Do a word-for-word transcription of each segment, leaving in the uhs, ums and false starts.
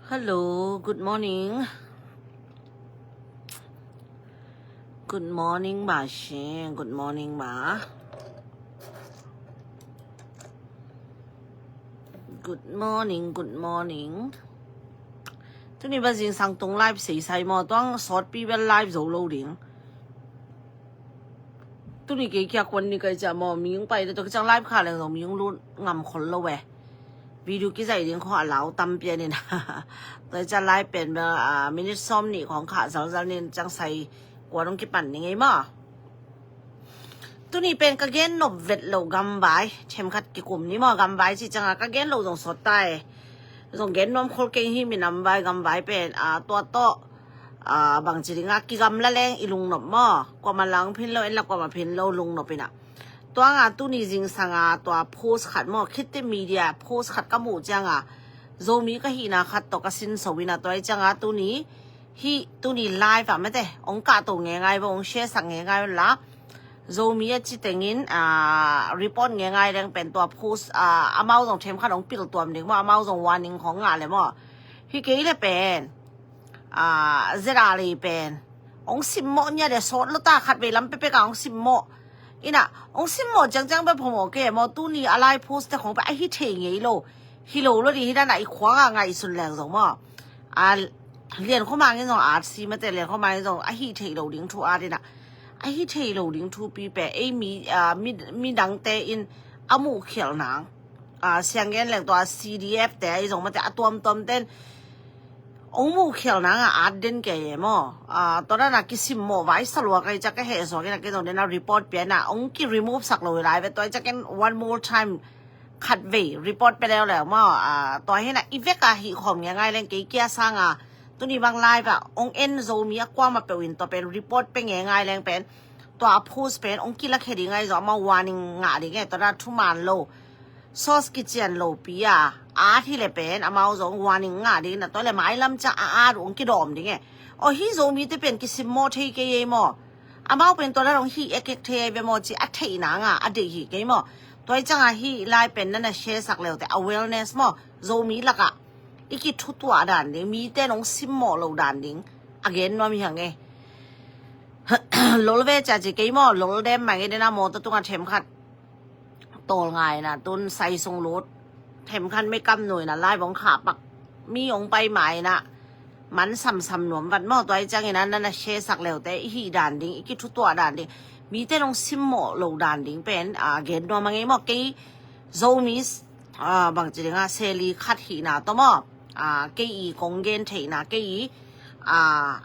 Hello, good morning. Good morning, Ba Shing. Good morning, Ba. Good morning, good morning. Tuni bel zingsang tung live seisai maw, tuang sawtpi bel live zo lo ding. Tuni kei kia kuan ni kai cia maw, mi ung pai le tua kiciang live kha leng zong mi ung lut ngam khol lo e. Video kizaih ding khong a lau tam pian in. Tua cia live pen bel, ah, minute sawm nih khong kha zalzal nin ciang sai kuan ung kipan ni ngei maw. Tuni pen ka gen nop vet lo gamvai, themkhat kikum ni maw, gamvai ci cianga ka gen lo zong sawt ta e. Zong gen nuam khol kei hi minam vai, gamvai pen, ah, tua tawh, ah, bangci dinga kigamla leng i lungnop maw. Kuama lang phin lo, en la kuama phin lo lungnop ina. Tuanga tuni zingsanga tua post khat maw, Khit Thit Media post khat ka muh cianga Zomi ka hihna khat tawh ka sinso ina, tua i cianga tuni hih tuni live ah mate, ong kahto ngengai vo, ong share sak ngengai la. Zomi a ci tengin, ah, report ngengai leng pen tua post, ah, amau zong themkhat ong pil tuam ding maw, amau zong warning khong ngah le maw. Hi kei le pen, ah, Z R A pen ong simmawh nia de sawt lo ta, khat vei lam pepek a ong simmawh. Ina, ong simmawh ciangciang pe phamawh kei maw, tuni a lai post te khong pe a hi thei ngei lo. Hi lo lo di hi dana i khuanga ngaihsun leng zong maw. A, Lian Khua Mang in zong at si mate, Lian Khua Mang in zong a hi thei lo ding thu at ina. A hi thei lo ding thupi pe, ei mi, ah, mi, midangte in a muh khial nang. Ah, siang gen leng tua C D F te ei zong mate a tuamtuam ten ong muh khial nanga at den kei e maw. Ah, tua dana kisimmawh vai salua kai ciak ka heh suak ina kei zong dena report pia ina ong ki remove sak lo hi lai ve, tua i ciak ken one more time khat vei report pe leuleu maw. Ah, tua hina i veka hih khawm ngengai leng kei kia sanga tuni bang live ah ong en Zomi a kuama peuh in tua pen report pe ngengai leng pen tua a post pen ong kilakhe ding ai zaw, amau warning ngah ding e, tua dana thuman lo source kician lo pi a at hi le pen amau zong warning ngah ding na, tua le mailam ciang a at ong kidawm ding e. Aw, hi Zomite pen kisimmawh thei kei ei maw. Amau pen tua dana ong hi ekek thei ei ve maw ci a theih nanga a deih hi kei maw. Tua i cianga hi lai pen nana share sak leute awareness maw, Zomi laka i kithutuah dan ding, mite nong simmawh lo dan ding a gen nuam hi hang e. Lol ve cia ci kei maw, lol dem mai nge dena mawtaw tunga themkhat tawl ngaina tun sai sung lut, themkhat mekam nuina lai bong kha pak, mi ong pai maina man samsam nuam vat maw. Tua i ciangina nana share sak leute i hih dan ding, i kithutuah dan ding, mite nong simmawh lo dan ding pen, ah, gen nuam a ngei maw. Kei Zomi, ah, bangci dinga seli khat hihna tawh maw, ah, kei i kong gen theihna, kei i, ah,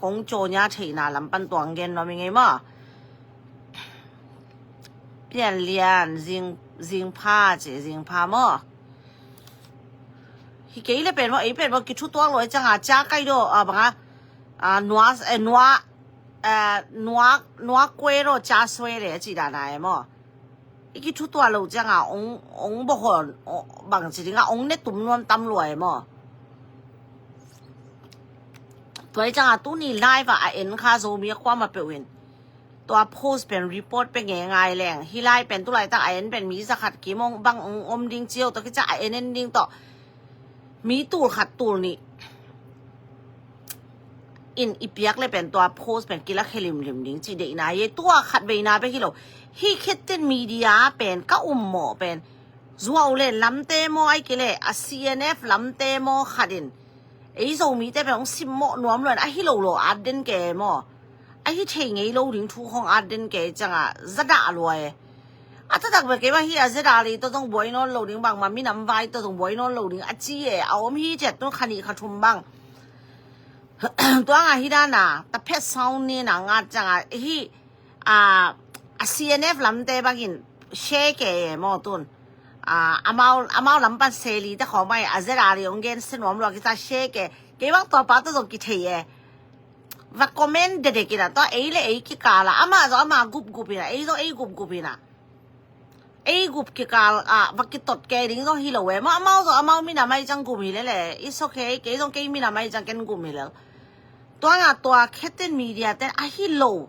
kong cawnya theihna lampan tuang gen nuam i ngei maw. Pian Lian, zing, zing pha ci, zing pha maw. Hi kei le pen maw, ei pen maw kithutuak lo i cianga cia kai do, ah, banga, ah, nua, eh, nua, eh, nua, nua kue lo cia sue le ci dana e maw. I kithutuah lo cianga ong, ong bohon, ong, bangci dinga ong ne tum nuam tam lua e maw. Tua i cianga tuni live a a en kha Zomi a kuama peuh in tua post pen report pe ngengai leng, hi lai pen tulaitak a en pen mi zakhat kim ong bang ong om ding cio, tua kicia a en en ding tawh mi tul khat tul nih in i piak le pen tua post pen kilakhe limlim ding ci deihna hi. Tua khat veina bek hi lo. Hi Khit Thit Media pen ka ummawh pen zuau le lamte maw, ai kei le a C N F lamte maw khat in ei Zomite pen ong simmawh nuam lo in a hi lo lo at den kei maw. A hi thei ngei lo ding thu khong at den kei cianga zadah lua e. A taktak bek kei bang hi a Z R A tawh zong buai nawn lo ding, bangma minam vai tawh zong buai nawn lo ding a ci e, a om hi ciat tun kha nih kha thum bang. Tuanga hi dana taphet sound ni na ngat cianga hi, a, a C N F lamte bangin share kei e maw tun. A, amau, amau lampan seli te khawmai a Z R A ong gen se nuam lua kica share kei. Kei bang tua pa tawh zong kithei e. Va comment dedek ina tua ei le ei kikala ama zaw ama gupgup ina, ei zaw ei gupgup ina. Ei gup kikal ah va kitot kei ding zaw hi lo e maw. Amau zaw amau minam ai ciang gum hi lele. It's okay, kei zong kei minam ai ciang ken gum hi lel. Tuanga tua Khit Thit Media ten a hi lo,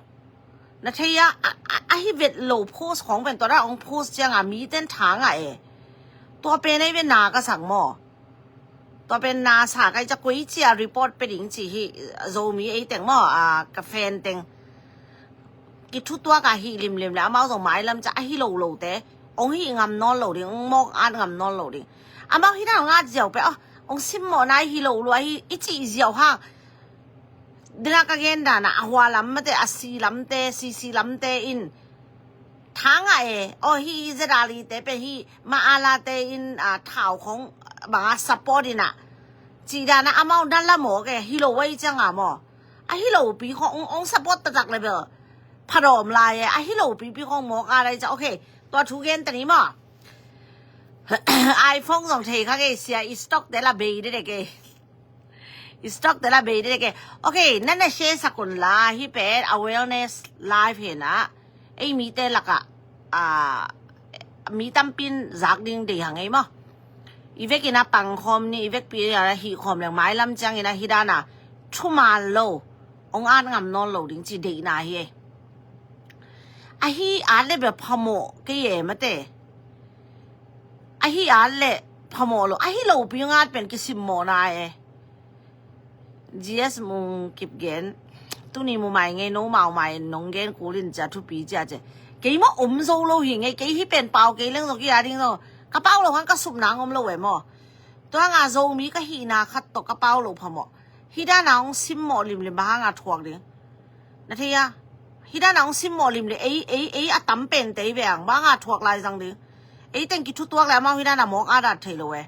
na thei a, a, a, a hi vet lo post khong pen tua da ong post cianga mi ten tha ngah e. Tua pen ei ve na ka sak maw. Tua pen na sa kai ca koi cia report pe ding ci hi. Zomi ei teng maw, a, ka fan teng kithutuak a hi limlim le amau zong mailam ca a hi lo lo te ong hi ngam nawn lo ding, ong mawk at ngam nawn lo ding. Amau hi na ong at ziau pe, oh, ong simmawh nai hi lo lua hi i cih ziau hang. Dina ka gen dana a hua lam mate, a si lamte, sisi lamte in thanga e, oh, hi zedali te pe hi ma ala te in, a, thau khong banga support ina ci dana amau dan la mawk e, hi lo wai cianga maw. A hi lo pi khong ong, ong support tatak le bel phadawm lai e, a hi lo pi pi khong mawk a lai ca. Okay, tua thu gen tani maw. iPhone zong thei kha kei sia, i stock te la bei de de kei. I stock te la bei de de kei. Okay, nana share sakun la, hi pen awareness live hena. Ei mite laka, a, mi tampin zak ding dei hang ei maw. I vekina pangkhom ni, i vekpi a hi khom leng mailam ciangina hi dana thuman lo, ong at ngam nawn lo ding ci deihna hi ei. A hi at le bia phamawh kei e mate. A hi at le phamawh lo, a hi lo pi ngat pen kisimmawhna e. G S Mung Kip gen, tuni mu mai ngei no mau mai nong gen kulin cia thupi cia ce. Kei maw om zo lo hi ngei, kei hi pen pau kei leng zo ki a ding zo. Ka pau lo hang ka sup nang om lo e maw. Tua nga Zomi ka hihna khat tawh ka pau lo phamawh. Hi dana ong simmawh limlim bang hanga thuak ding. Na thei a? Hi dana ong simmawh limlim ei, ei, ei a tam pen tei ve ang bang hanga thuak lai zang ding. Ei teng kithutuak le amau hi dana mawk a dat thei lo e.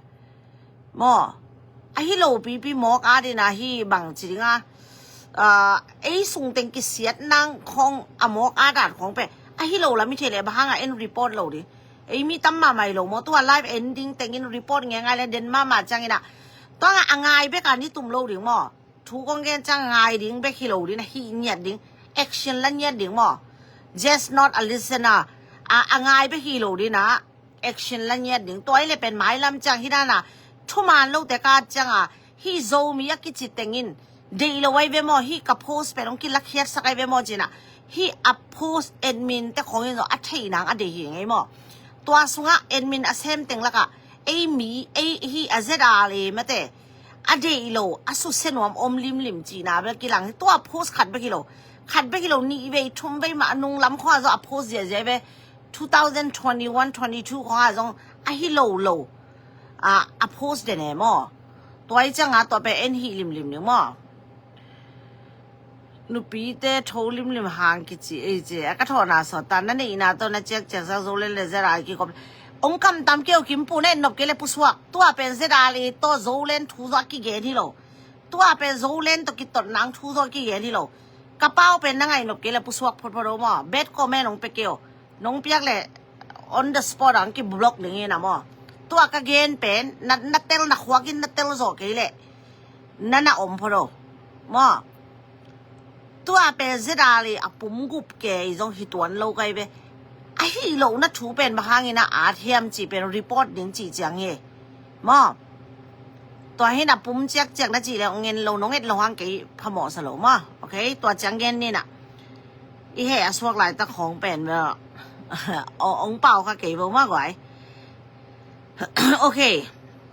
Maw. A hi lo pipi mawk a dina hi bang ci dinga. A, ei sung teng kisiat nang khong a mawk a dat khong pe. A hi lo la mi thei le bang hanga en report lo ding. Ei mi tam mahmah hi lo maw, tua live ending tengin report nge ngai le den mahmah ciangina. Tua nga a ngai beka ni tum lo ding maw. Thu kong gen ciang ngai ding bek hi lo ding, a hi ngiat ding. Action la ngiat ding maw. Just not a listener. A, a ngai bek hi lo ding a. Action la ngiat ding. Tua i le pen mailam ciang hi dana. Thuman lo te ka cianga. Hi Zomi a kici tengin. Deih lo ai ve maw, hi ka post pen ong kilakhiat sak ai ve maw cina. Hi a post admin te khongin zo a thei nang a deih hi ngei maw. Tua sunga admin a sem teng laka. Ei mi, ei hi a zet a le mate. A deih lo, a suse nuam om limlim cina bel kilang hi tua post khat bek hi lo. Khat bek hi lo nih vei, thum vei mah nung lam khong a zo a post ziazia ve. Two thousand twenty-one, twenty-two khong a zong a hi lo lo. A, a post den e maw. Tua i cianga tua pe en hi limlim ding maw. Nupite tho limlim hang kici ei ci. A ka thawna sawt ta na neihna tawh na ciakciak zak Zolen le zera a kikop. Ong kam tam keu kimpu na en nop kei le pusuak. Tua pen zera le tawh Zolen thu zaw a kigen hi lo. Tua pen Zolen tawh kitot nang thu zaw a kigen hi lo. Ka pau pen na ngaih nop kei le pusuak photphot o maw. Bad comment ong pe keu. Nong piak le on the spot ang ki block ding ina maw. Tua ka gen pen na, na tel na khuakin na tel zawh kei le na na om pho lo maw. Tua pen zedali a pum gup kei zong hi tuan lo kai ve. A hi lo na thu pen bang hangin a at hiam ci pen report ding ci ciang hi maw. Tua hin a pum ciakciak na ci le ong en lo nong et lo hang kei phamawh sa lo maw. Okay, tua ciang gen nina. I he a suak lai tak khong pen ve. Ong pau kha kei bo ma guai. Okay.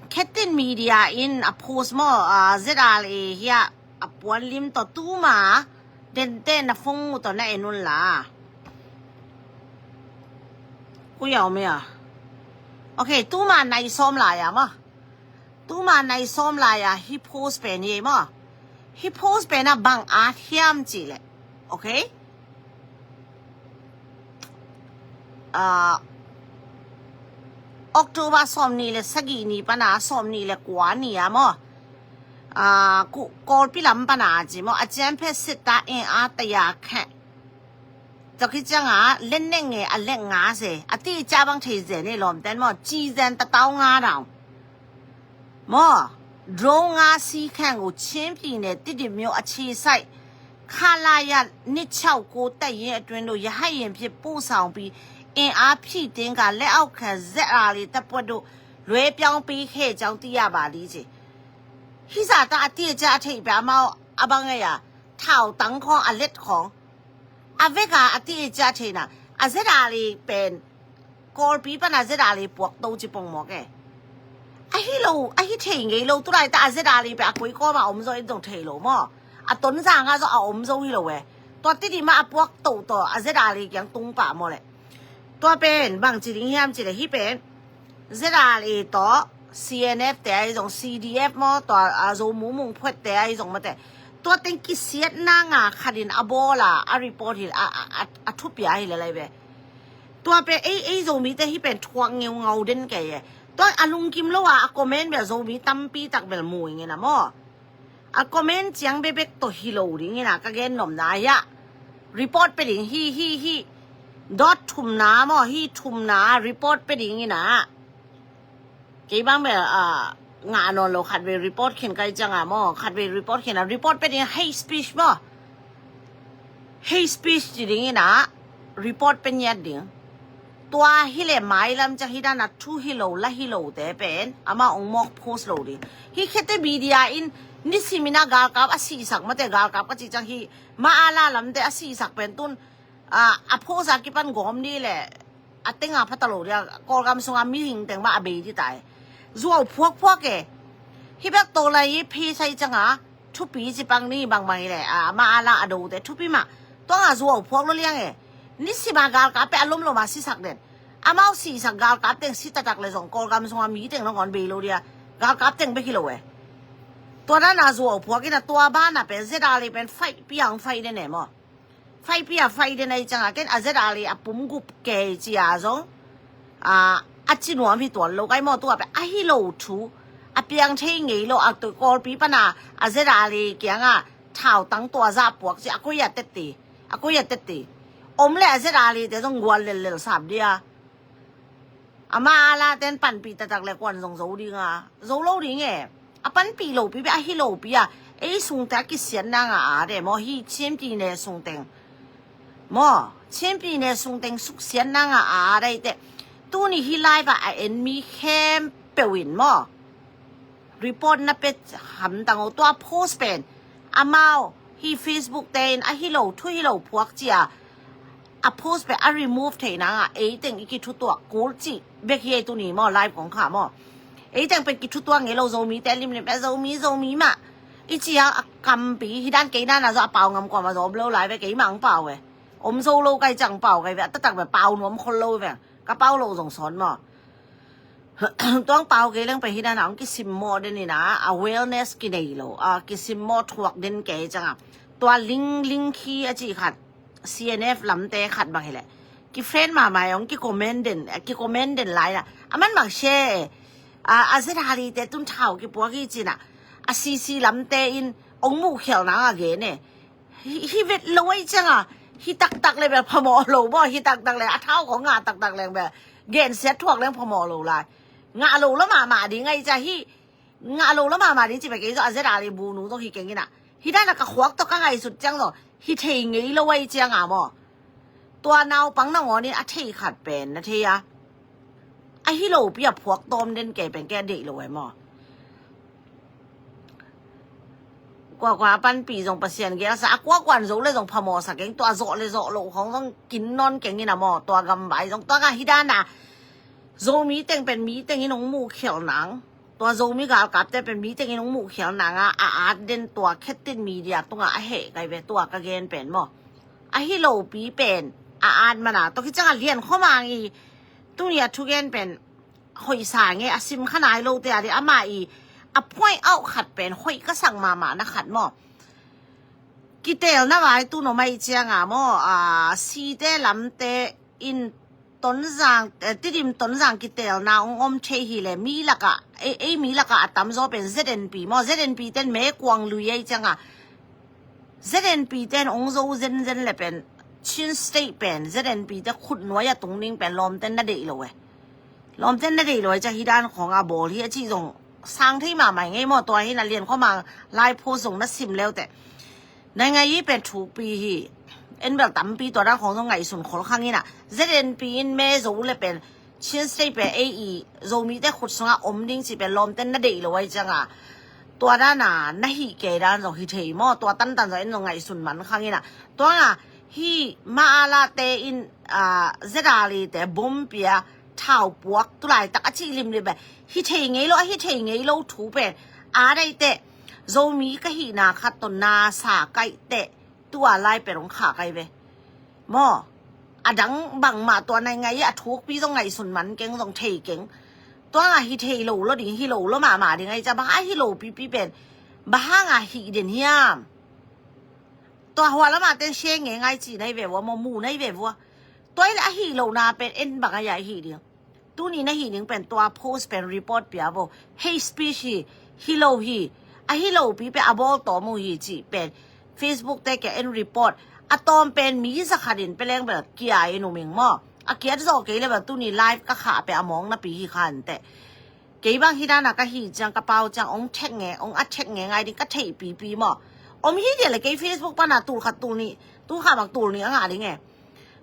Khetin media in a post maw, a zedal e hia a puan lim tawh tuma dente na phone mu tawh na en un la. Kuya om ya. Okay, tuma nai sawm lai a maw. Tuma nai sawm lai a hi post pen hi maw. Hi post pen a bang a thiam ci le. Okay? Ah, October sawm ni le sagih ni pana sawm ni le kua ni a maw. Ah, ku Kawlpi lam pana ci maw. A cian phe sit ta e a taya khe. Tua khit cianga len neng nge a lek nga se a ti ca bang thei zen e lawmten maw ci zen ta tau nga dau. Maw drone ငါးစီးခန့်ကို ချင်းပြည်နယ် သစ်တွေမြို့ အခြေစိုက် ခလရ နှစ်ခြောက်ကို တပ်ရင်းအတွင်းသို့ ရဟတ်ယာဉ်ဖြင့် ပို့ဆောင်ပြီး အင်အားဖြည့်တင်းကာ လက်အောက်ခံ ဇက်အာလီတပ်ဖွဲ့သို့ လွှဲပြောင်းပေးခဲ့ကြောင်း သိရပါသည်။ Hisa ta a ti a ca a thei pia mau a bang a ya thau tang khong a let khong a veka a ti a ca thei na a zedali pen Kawlpi pana zedali puak to ci pong mawk e. A hi lo Ahi thei ngei lo, tulai ta a ZRA pen a koi kawm a om zo in zong thei lo maw? A Tonzang ah zo a om zo hi lo e. Tua Tedim ah a puak to to a ZRA kiang tung pah maw le? Tua pen bang ci ding hiam ci le, hih pen ZRA tawh CNF te ahi zong, CDF maw, tua a Zo Mungmung phuat te ahi zong mate, tua teng kisiatna nga khat in a bawl a, a report hi a, a, a, a thupia hi le lai ve. Tua pen ei, ei Zomite hih pen thuak ngeungau den kei e. Tua a lungkim lo a, a comment bel Zomi tampi tak bel mu ing in a maw? A comment ciang bekbek tawh hi lo ding in a, ka gen nopna hi a. Report pe ding hi, hi, hi. Dot thumna maw, hi thumna report pe ding in a. Kei bang bel, ah, ngah nawn lo, khat vei report khin kai ciang a maw, khat vei report khin a, report pe ding hate speech maw? Hate speech ci ding in a, report pe ngiat ding. Tua hi le mailam ciang hih dan a thu hi lo, la hi lo te pen amau ong mawk post lo ding. Hih khete media in nisim in a galkap a sihsak mate, galkap ka ci ciang hih ma a la lamte a sihsak pen tun, ah, a post a kipan gawm ni le a teng a phata lo dia, Kawlgam sung a mihing teng mah a bei di tai. Zuau phuak phuak e. Hih bek to lai i phi sai ciang a thupi ci pang ni, bang bang hi le, ah, ma a la a do te thupi mah. Tua nga zuau phuak lo liang e. Nisim a galkap pe a lom lom a sisak den. Amau sisak galkap teng si taktak le zong Kawlgam sung a mi teng lo ngon bei lo dia. Galkap teng bek hi lo e. Tua dan a zuau phuak in a, tua ban a pen ZRA pen fight piang fight den e maw? Fight piang fight den ahi ciang a, ken a ZRA a pum gup kei ci a zong, a, a ci nuam hi tuan lo kai maw? Tua pen ahi lo thu, a piang thei ngei lo, a tu Kawlpi pan a, a ZRA kiang a thau tang tua zah puak ci a, koi a tete, a koi a tete. Om le a ZRA te zong gual lel lel sap dia. Ama a la ten panpih taktak le kuan zong zo ding a, zo lo ding e. A panpih lopi beh, ahi lopi a, ei sungte a kisiatna nga a de maw, hi Chin Pyine sungteng maw, Chin Pyine sungteng suksiatna nga a dai te. Tuni hi live a a en mi khempeuh in maw, report na pe hamtang o. Tua post pen amau hi Facebook te in ahi lo thu hi lo phuak ci a, a post pen a remove theihna nga ei teng i kithutuak kul cih bek hi ei tuni maw, live kong kha maw. Ei teng pen kithutuak ngei lo, Zomite limlim e, Zomi, Zomi mah i ci a, a kampi hi dan kei dan a zo a pau ngam kuam a zo om lo lai ve, kei mah ang pau e. Om zo lo kai ciang pau kai ve, a taktak ve pau nuam khol lo ve. Ka pau lo zong sawn maw. Tuang pau kei leng pen hi dan a ong kisimmawh den in a, awareness kinei lo a, kisimmawh thuak den kei ciang a. Tua Ling, Ling Khi a ci khat, CNF lamte khat bang hi leh, kifriend mahmah e, ong kicomment den, kicomment den lai a, a man bang share e. A, a ZRA te tun thau kipuak hi ci in a, a CC lamte in ong muh khialh nang a gen e. Hi, hi vet lo ahi ciang a, hi taktak le bel phamawh lo maw, hi taktak le a thau khong ngah taktak leng bel gensiat thuak leng phamawh lo lai. Ngah lo la mahmah ding ahi ciang, hi ngah lo la mahmah ding ci bel kei zong a ZRA bu nu zong hi keng in a. Hi dan a ka khuak tawh ka ngaihsut ciang zong hi thei ngei lo ahi ciang a maw. Tua naupang nangawn in a thei khat pen na thei a, ahi lopi a phuak tawm den kei pen kei a deih lo e maw. Kuakua a panpih zong Pasian gelsa, a kuakuan zo le zong phamawhsa keng, tua zawh le zawh loh khong zong kin nawn keng in a maw, tua gambai zong tua nga hi dan a. Zomi teng pen mi teng in ong muh khialh nang, tua Zomi galkapte pen mi teng in ong muh khialh nang a, a at den tua khetin media tungah a heh kai ve, tua ka gen pen maw. Ahi lopi pen a at man a, tua khit ciang a Lian Khua Mang i tuni a thugen pen hoih sa nge, a sim kha nai lote a di, amah i a point out khat pen hoih ka sak mahmah na khat maw. Kitelna vai tun om ahi ciang a maw, a, site lamte in Tonzang, eh, Tedim Tonzang kitelna ong om thei hi le, mi lak a, ei, ei mi lak a a tamzaw pen ZNP maw, ZNP ten me kuang lui ahi ciang a, ZNP ten ong zo zenzen le pen Chin State pen ZNP te khut nuai a tung ding pen lawmten na deih lo e. Lawmten na deih lo e, ciang hi dan khong a bawl hi a cih zong sang thei mahmah ngei maw. Tua hi na Lian Khua Mang lai post zong na sim leute. Nai ngai i pen thukpi hi. En bel tampi tua dan khong zong ngaihsun khol khang in a, ZNP in me zo le pen Chin State pen ei i Zomite khut sungah om ding cih pen lawmten na deih lo ahi ciang a, tua dan a na hih kei dan zong hi thei maw. Tua tantan zong en zong ngaihsun man khang in a. Tua nga hi ma a late in, a, ZRA te bom pia thau puak tu laitak a cih limlim e. Hi thei ngei lo, a hi thei ngei lo thu pen a daih teh Zomi ka hihna khat tawh na sa kaih teh tua lai pen hong khah kaih ve maw. A dang bangmah tua nai ngai a thukpi zong ngaihsun man keng, zong thei keng. Tua nga hi thei lo lo ding, hi lo lo mahmah ding ai ca bang a hi lo pipi pen bang hang a hih den hiam. Tua hua lamah ten share ngei ngai ci nai ve vua maw, mu nai ve vua. Tua i le a hih lo na pen en bang a ya hih ding. Tuni na hih ding pen tua post pen report pia vo. Hate speech hi, hi lo hi, a hi lo pi pen a bawl tawm uh hi cih pen Facebook te kia en report. A tawm pen mi zakhat in peleng bel kia in uming maw. A kiat zawh kei le bel tuni live ka khah pen a mawng napi hi khan teh. Kei bang hi dana ka hi ciang ka pau ciang ong thek nge, ong a thek nge ngai ding ka theih pipi maw. Om hi dia le kei Facebook pana tul khat tul nih, tul khat bang tul nih a ngah ding e.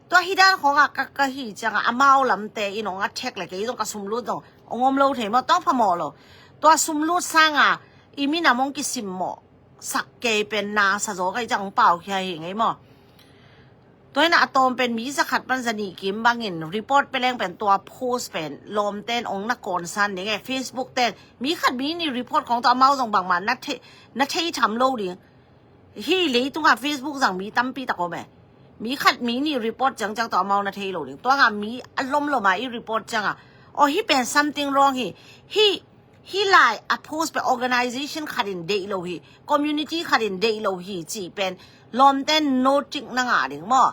Tua hi dan khawngah ka, ka hi ciangah amau lamte in ong a thek le kei zong ka sumlut zong ong om lo thei maw, tawng phamawh lo. Tua sumlut sanga i minam ong kisimmawh sak kei pen na sa zaw ka hi ciang ong pau khia hi ngei maw. Tua ina a tawm pen mi zakhat pan zanih kim bangin report peleng pen tua post pen lawmten ong na kawnsan ding e, Facebook ten mi khat mi nih report khawng tua amau zong bangmah na thei, na thei tham lo ding. Hi leitungah Facebook zang mi tampi tak om e. Mi khat mi nih report ciangciang tawh amau na thei lo ding. Tuangah mi a lomlom a i report ciangah, aw hi pen something wrong hi. Hi, hi lai a post pen organization khat in deih lo hi, community khat in deih lo hi cih pen lawmten notice na ngah ding maw.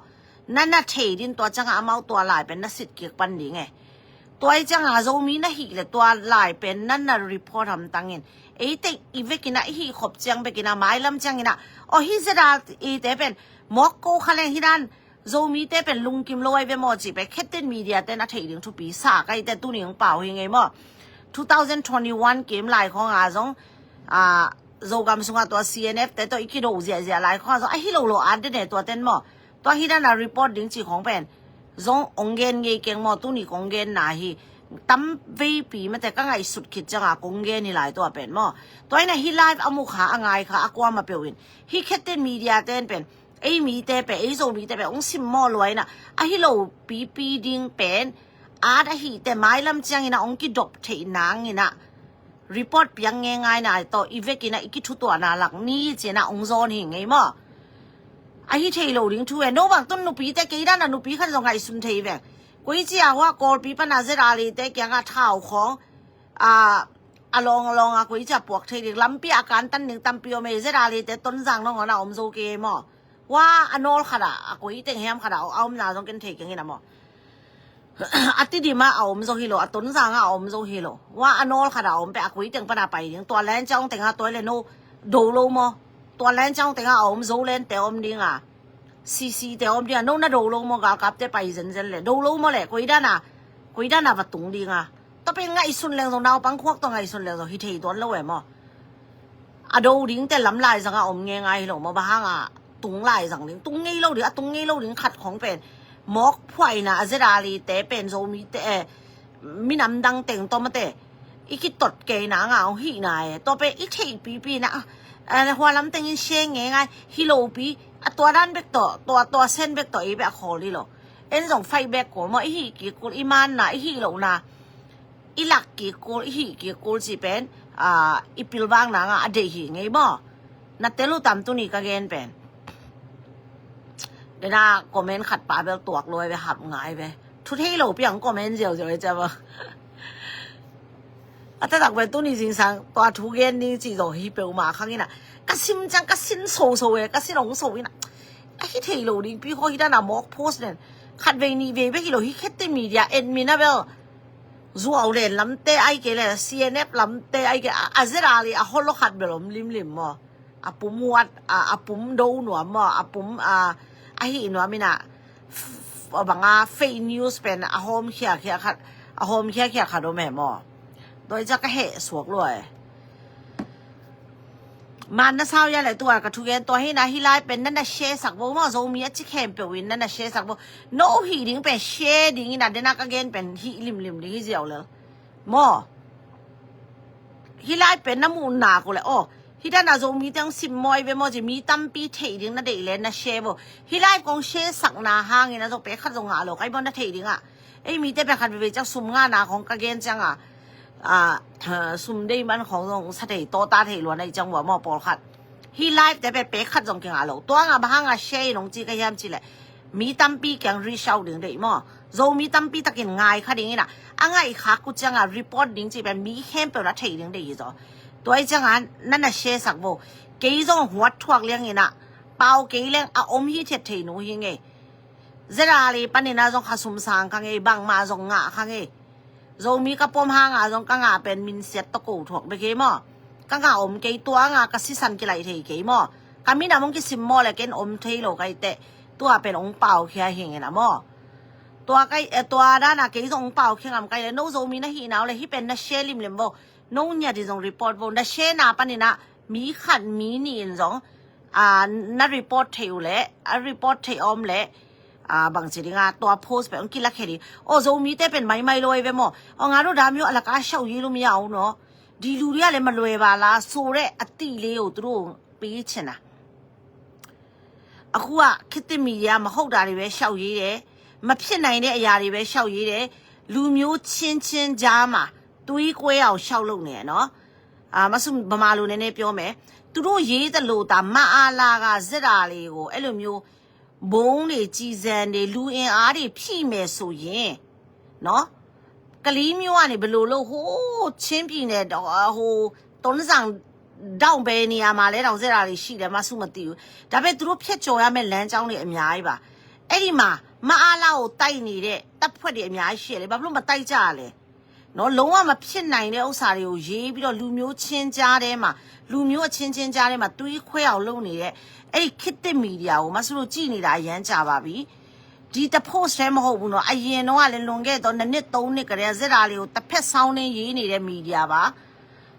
Na na thei din tua ciangah amau tua lai pen na sit kik pan ding e. Tua i ciangah Zomi na hih le tua lai pen na na report hamtangin. Eite i vekinah i hih khop ciang bekinah mailam cianginah, aw hi zeta ite pen mawk ko kha leng hi dan Zomite pen lungkim lo ai ve maw cih pen khetten media ten a theih ding thupi sa ka ite tuning pau hi ngei maw. Two thousand twenty-one kim lai khawngah zong, a, Zogam sungah tua C N F te tawh i kido ziahziah lai khawngah zong a hi lo lo a dene tua ten maw. Tua hi dana report ding ci khawng pen zong ong gen ngei keng maw, tuni kong gen na hi tam veipi mate ka ngaihsut khit cianga kong gen hi lai tua pen maw. Tua ina hi live a mukha a ngaikha a kuama peuh in hi khetten media ten pen ei mite pen, ei Zomite pen ong simmawh luaina a hi lo pipi ding pen at ahite mailam ciangina ong kidop theih nangina report piang nge ngaina tawh i vekina i kithutuahna lak ni cina ong zawn hi ngei maw. A hi thei lo ding thu e. No bang tun nupite kei dana nupi khan zong ngaihsun thei ve. Koi cia hua Kawlpi pana zeta lite kianga thau khawng a, a lawng a lawnga koi cia puak thei ding lampi a kantan ding tampi om e. Zeta lite Tonzang nangawn a om zo kei maw. Hua a nawl khata a koi teng hiam khata a omna zong ken thei keng ina maw. A Tidima a om zo hi lo, a Tonzanga a om zo hi lo. Hua a nawl khata a om pe a koi teng pana pai ding. Tua len ciang tenga tua le no do lo maw. Tua len ciang tenga a om zo len te om dinga. C C te om dinga. No na do lo maw, galkapte pai zenzen le do lo maw le. Koi dana, koi dana va tung dinga. Tua pen ngaihsun leng zong naupang khuak tua ngaihsun leng zong hi thei tuan lo e maw. A do ding te lam lai zanga om nge ngai hi lo maw, bang hanga tung lai zang ding, tung ngei lo ding, a tung ngei lo ding khat khong pen mawk phuaina a zeta lite pen Zomite e, minam dang teng tawh mate i kitot kei nanga ong hihna e. Tua pen i theih pipi na, a, hua lam tengin share nge ngai hi lo pi, a tua dan bek tawh, tua, tua sen bek tawh i bek a khawl hi lo. En zong fight back kul maw, i hih kik kul, i manna, i hih lohna i lak kik kul, i hih kik kul cih pen, a, i pilvang nanga a deih hi ngei maw. Na tel uh tam tuni ka gen pen. Dena comment khat pa bel tuak luai ve, hap ngai ve. Thu thei lo piang comment ziauziau e cia maw. A tatak pen tuni zingsang tua thu gen ding cih zong hi peuhmah khang ina. Ka sim ciang ka sin soso e, ka sin ong so ina. A hi thei lo ding pi khaw hi dana mawk post nen. Khat vei nih vei bek hi lo hi khette media admin a bel. Zuau len lamte ai kei le, C N F lamte ai kei, a, a zeta le a holo khat bel om limlim maw. A pum huat, a, a pum do nuam maw, a pum, a, a hih nuam ina, f-, a banga fake news pen a hawm khiakhia khat, a hawm khiakhia khat om e maw. Doi ca ka heh suak lua e. Man na sau ya le tua ka thugen tua hi na hi lai pen na na share sak bo maw, Zomi a ci khempeuh in na na share sak bo. No hi ding pen share ding ina dena ka gen pen hi limlim ding hi ziau lel. Maw. Hi lai pen na muh nak uh le aw. Hi dana Zomi teng sim mawi ve maw ci mi tampi theih ding na deih le na share bo. Hi lai kong share sakna hangin a zong pek khat zong ngah lo kai bo na theih ding ah. Ei mite pen khat veve ciang sum ngahna khong ka gen cianga, a, sum dei man khong zong sa thei, tawta thei luan ahi ciang ua maw pawlkhat. Hih live te pen pek khat zong kingah lo. Tua nga bang hanga share in hong ci ka hiam cih leh mi tampi kiang reach out ding deih maw. Zomi tampi takin ngai kha ding ina, a ngaih khak uh cianga report ding cih pen mi khempeuh na thei ding deih hi zaw. Tua ahi cianga na na share sak vo. Kei zong huat thuak liang ina, pau kei leng a om hi thiat thei nu hi ngei. Zera le panina zong kha sum sang kha ngei, bangma zong ngah kha ngei. Zomi ka pom hanga zong ka ngah pen minsiat tawh ko thuak bek hi maw. Ka ngah om kei, tua nga ka sisan kilaih thei kei maw. Ka minam hong kisim maw le ken om thei lo kai teh. Tua pen hong pau khia hi ngei na maw. Tua kai, eh, tua dana kei zong hong pau khia ngam kai le, no Zomi na hih nau le hih pen na share limlim vo. No niat in zong report vo. Na share na panina mi khat mi nih in zong, a, na report thei uh leh, a report thei om leh, a, bangci dinga tua post pen hong kilak khe ding. O, Zomite pen maimai lo ei ve maw. O, nga do dam yo a laka shau yi lu mi au no. Di lu ria le ma lue ba la so re a ti le o tu pi chena. Aku a khit te media ma hok da ri ve shau yi le. Ma phin nai ne a ya ri ve shau yi le. Lu myo chin chin ja ma. Tui kwe au shau lo ne no. A, ma sum ba ma lu ne ne pyo me. Tu do yi ta lo ta ma a la ga zera le go. E lu myo ဗုံးတွေ၊ ကျည်ဆံတွေ၊ လူအင်အားတွေဖြည့်မယ်ဆိုရင်နော်၊ ကလေးမြို့ကနေဘယ်လိုလုပ်၊ ဟိုးချင်းပြည်နယ်၊ ဟိုးတွန်းဇံတောင်ဘယ်နေရာမှာလဲတောင်၊ စက်တာတွေရှိတယ်၊ မဆုမသိဘူး။ ဒါပေမဲ့သူတို့ဖြတ်ကျော်ရမယ့်လမ်းကြောင်းတွေအများကြီးပါ။ အဲ့ဒီမှာမအားလာကိုတိုက်နေတဲ့တပ်ဖွဲ့တွေအများကြီးရှိတယ်လေ။ ဘာဖြစ်လို့မတိုက်ကြရလဲ။ နော်၊ လုံးဝမဖြစ်နိုင်တဲ့ဥစ္စာတွေကိုရေးပြီးတော့လူမျိုးချင်းကြားထဲမှာ၊ လူမျိုးအချင်းချင်းကြားထဲမှာသွေးခွဲအောင်လုပ်နေတဲ့အဲ့ဒီခေတ်သစ်မီဒီယာကိုမဆုတို့ကြည့်နေတာအရမ်းကြာပါပြီ။ ဒီတစ် post တည်းမဟုတ်ဘူးနော်။ အရင်တုန်းကလည်းလွန်ခဲ့သောနှစ်နှစ်သုံးနှစ်ကတည်းကစစ်တာတွေကိုတစ်ဖက်စောင်းနှင်းရေးနေတဲ့မီဒီယာပါ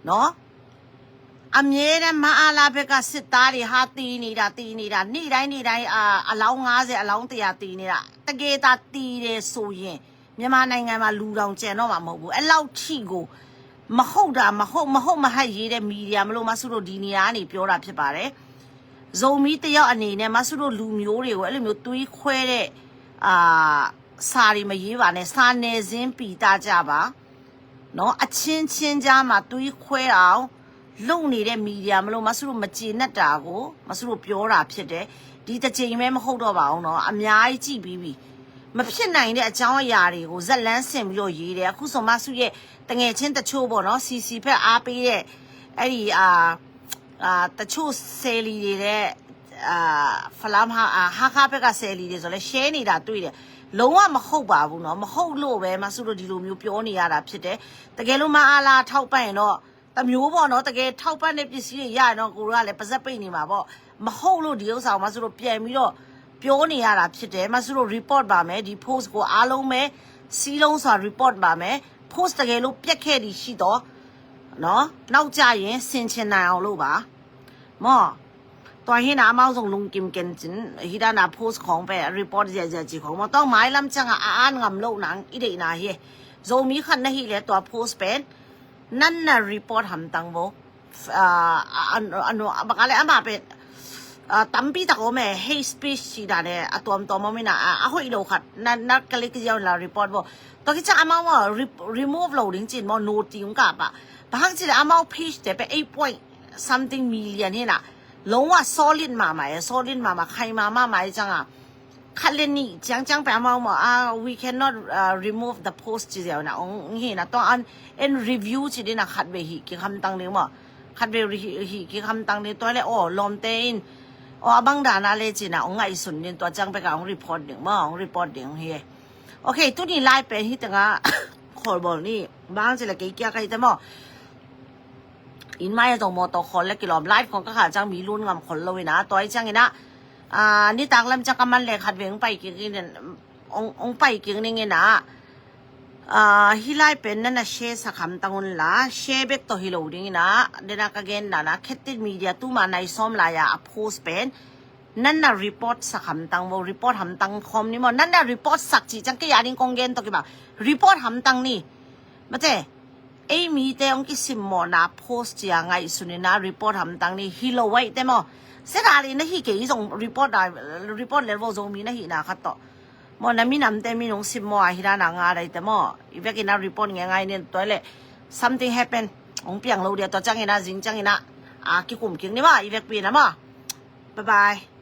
နော်။ အမြဲတမ်းမအားလာဘက်ကစစ်သားတွေဟာတည်နေတာ၊ တည်နေတာ၊ နေ့တိုင်းနေ့တိုင်း၊ အာ၊ အလောင်းငါးဆယ်၊ အလောင်းတစ်ရာတည်နေတာ။ တကယ်သာတည်တယ်ဆိုရင် မြန်မာနိုင်ငံမှာလူတောင်ကျန်တော့မှာမဟုတ်ဘူး။ အဲ့လောက်ထိကိုမဟုတ်တာ၊ မဟုတ်၊ မဟုတ်မဟတ်ရေးတဲ့မီဒီယာမလို့မဆုတို့ဒီနေရာကနေပြောတာဖြစ်ပါတယ်။ ဇိုမီးတစ်ယောက်အနေနဲ့မဆုတို့လူမျိုးတွေကိုအဲ့လိုမျိုးသွေးခွဲတဲ့၊ အာ၊ စာတွေမရေးပါနဲ့။ စာနယ်ဇင်းပိတ်တတ်ကြပါနော်။ အချင်းချင်းကြားမှာသွေးခွဲအောင်လုပ်နေတဲ့မီဒီယာမလို့မဆုတို့မကျေနပ်တာကိုမဆုတို့ပြောတာဖြစ်တယ်။ ဒီတစ်ကြိမ်ပဲမဟုတ်တော့ပါဘူးနော်။ အများကြီးကြည့်ပြီးပြီ။ မဖြစ်နိုင်တဲ့အကြောင်းအရာတွေကိုဇာတ်လမ်းဆင်ပြီးတော့ရေးတယ်။ အခုဆိုမဆုရဲ့သူငယ်ချင်းတချို့ပေါ့နော်၊ စီစီဘက်အားပေးတဲ့အဲ့ဒီ၊ အာ၊ အာ၊ တချို့ဆယ်လီတွေနဲ့၊ အာ၊ ဖလမ်းဟာ၊ အာ၊ ဟားခါးဘက်ကဆယ်လီတွေဆိုလဲရှဲနေတာတွေ့တယ်။ လုံးဝမဟုတ်ပါဘူးနော်။ မဟုတ်လို့ပဲမဆုတို့ဒီလိုမျိုးပြောနေရတာဖြစ်တယ်။ တကယ်လို့မအားလာထောက်ပံ့ရင်တော့ တစ်မျိုးပေါ့နော်။ တကယ်ထောက်ပံ့တဲ့ပစ္စည်းတွေရရင်တော့ကိုတို့ကလည်းပါးစပ်ပိတ်နေမှာပေါ့။ မဟုတ်လို့ဒီဥစ္စာကိုမဆုတို့ပြန်ပြီးတော့ပြောနေရတာဖြစ်တယ်။ မဆုတို့ report ပါမယ်။ ဒီ post ကိုအားလုံးပဲစည်းလုံးစွာ report ပါမယ်။ post တကယ်လို့ပျက်ခဲ့သည်ရှိတော့နော်၊ နောက်ကျရင်ဆင်ခြင်နိုင်အောင်လို့ပါ။ မော်၊ ตัวเฮนะအမောင်ส่งลุงกิมเกนจิน ฮิดานา post ของไป report เยอะๆจีของ မော်၊ ต้องไม้ลำจังอ่ะ อ่านงำโลกหนังอีเดนาเฮ โซมีคันนะฮิเลยตัว post เป็น นั่นน่ะ report ทำตังโบ အာ၊ အ၊ အ၊ အ၊ ဘကလည်းအမပဲ၊ အာ၊ တမ်ပီတကောမဲ hate speech ရှိတာနဲ့အတော်တော်မမင်းနာ၊ အာ၊ အဟို့လို့ခတ်၊ နနကလေးကကြောင်လာ report ပေါ့။ တော့ကြအမမော် re- remove လို့ရင်းချင်းမော် no တင်ကပါ။ ဘာဟန်ချစ်လဲအမော် page တဲ့ပဲ eight point something million ဟဲ့နာ။ လုံးဝ solid မှာမှာရဲ့၊ solid မှာမှာ၊ ခိုင်မာမှာမှာရဲ့၊ ကျန်က ခက်လက်နည်း၊ ကျန်ကျန်ပဲအမောင်မ၊ အာ၊ we cannot, uh, remove the post ကြည့်ရအောင်နော်။ ဟိနာတော့ and and review ကြည့်ဒီနာ၊ ခတ်ပဲဟိကခမ်တန်းနေမ၊ ခတ်ပဲဟိကခမ်တန်းနေတော့လေ၊ အော်၊ လွန်တဲင်း၊ အော်၊ အဘန်းဒါနာလဲကြည့်နာ၊ အောင်ငါ့စွန်နေတော့ကျန်ပဲကအောင် report နေမ၊ အောင် report နေဟိ။ Okay, သူဒီ live ပဲဟိတငါ ခေါ်ပေါ်နေ၊ ဘာကြည့်လဲ ကဲကဲကဲတမော်။ In my တော့မော်တော့ခေါ်လဲကီလော် live ของကခါကျန်မီလွန်ငမ်ခေါ်လို့ဝိနာ၊ တော့ကျန်ကနာ၊ အာ၊ နိတၢ်လမ်းကျန်ကမန်လဲခတ်ပဲအောင်ပိုက်ကြည့်နေ၊ အောင်ပိုက်ကြည့်နေငဲနာ။ အာ၊ ဟိလိုက်ပဲနန share စခမ်တန်းလာ၊ share back တော့ဟိလို့ဒီငဲနာ၊ ဒီနာကကဲနာနာ၊ ခက်တစ် media တူမနိုင်ဆုံးလာရအ post ပဲ နန report စခမ်တန်းဘိ၊ report ဟမ်တန်း ခမ်နီမ၊ နန report စခ်ချီကျန်ကဲရင်းကကဲတော့ကဘ report ဟမ်တန်းနီမတဲ။ အဲ့မီတဲအောင်ကစီမော်နာ post ချီအငါ့စွန်နေနာ၊ report ဟမ်တန်းနီ၊ ဟိလို့ဝဲတဲမော်။ စက်တာလီနဟိကဲ အီၤ report ဒါ၊ report လဲဘိ၊ ဇိုမီနဟိနာခတ်တော့ Maw, na minamte min hong sim maw, a hi dan a nga daite maw. I vekin a report ngeingai ning, tua leh something happen, hong piang lo dia, tua ciangin a zing ciangin a, a kikum kik ni maw, i vekpi in a maw. Bye bye.